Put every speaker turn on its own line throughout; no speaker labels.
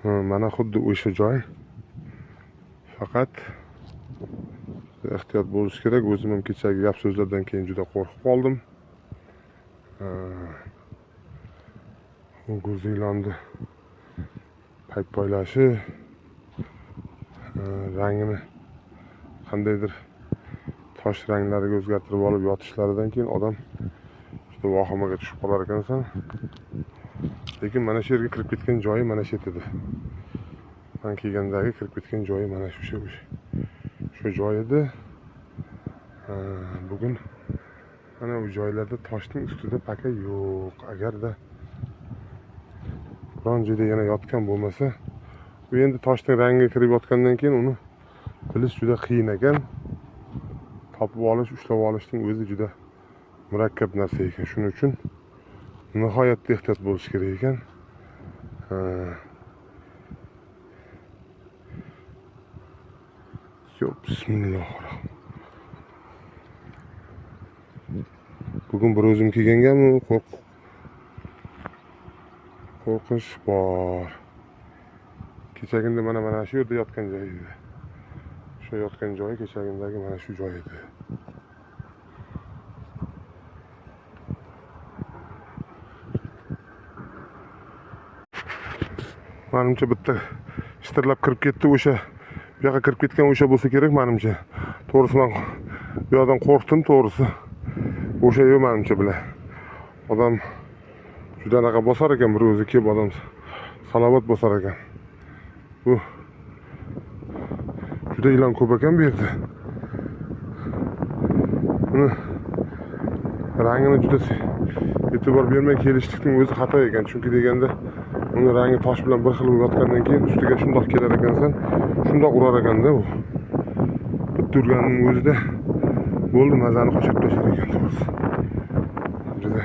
Mana xuddi o'sha joy. Faqat ehtiyot bo'lish kerak. O'zim ham kechagi gap so'zlardan keyin juda qo'rqib qoldim. U gurzi ilonni paypoylashi, rangini qandaydir tosh ranglariga o'zgartirib olib yotishlaridan keyin odam juda vahimaga tushib qolar ekansan. Lekin mana shu yerga kirib ketgan joyi mana shu yer edi. Men kelgandagi kirib ketgan joyi mana shu joy edi. Bugun mana u joylarda toshning ustida paka yo'q. Agarda biron joyda yana yotgan bo'lmasa, u endi toshning rangiga kirib yotgandan keyin uni bilish juda qiyin ekan. Topib olish, ushlab olishning o'zi juda murakkab narsa ekan. Shuning uchun nihoyatda ehtiyot bo'lish kerak ekan. Yo'q, bismillahirrohmanirrohim. Bugun bir o'zim kelgangami qo'rqinch bor. Kechagunda mana shu yerda yotgan joyi edi. Shu yotgan joyi kechagundagi mana shu joy edi. Manimcha bitta shitirlab kirib ketdi, o'sha bu yoqqa kirib ketgan o'sha bo'lsa kerak manimcha. To'g'risi men bu yoqdan qo'rqdim, to'g'risi. O'sha yo'q manimcha bilan. Odam juda anaqa bosar ekan, bir o'zi kelib odam salovat bosar ekan. Bu juda ilon ko'p ekan bu yerda. Buni rangini juda e'tibor bermay kelishlikning o'zi xato ekan, chunki deganda uni rangi tosh bilan bir xil bo'lib yotgandan keyin ustiga shundoq kelar ekansan, shundoq urar ekanda u. Bitta urganning o'zida bo'ldi, mazani qochirib tashlar ekan to'g'risi. Juda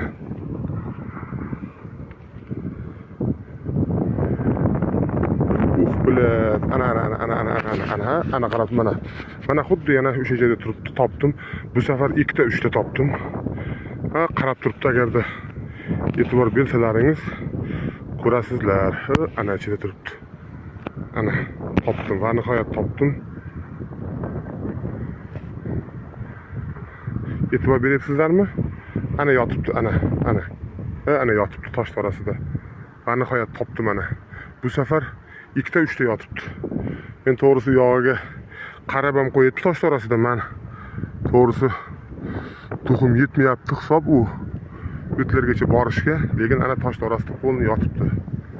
bilat. Ana ana ana ana ana ana ana ana qarab mana. Mana xuddi yana o'sha joyda turibdi, topdim. Bu safar ikkita, uchta topdim. Ha, qarab turibdi, agarda e'tibor bersalaringiz ko'rasizlar. Ha, ana ichida turibdi. Ana topdim va nihoyat topdim. E'tibor beryapsizlarmi? Ana yotibdi, ana, ana. Ha, ana yotibdi tosh orasida. Va nihoyat topdim ana. Bu safar ikkita, uchta yotibdi. Men to'g'risi yog'iga qarab ham qo'yibdi tosh orasida. Men to'g'risi tuxum yetmayapti hisob u o'tlargacha borishga, lekin ana tosh orasida qo'lni yotibdi.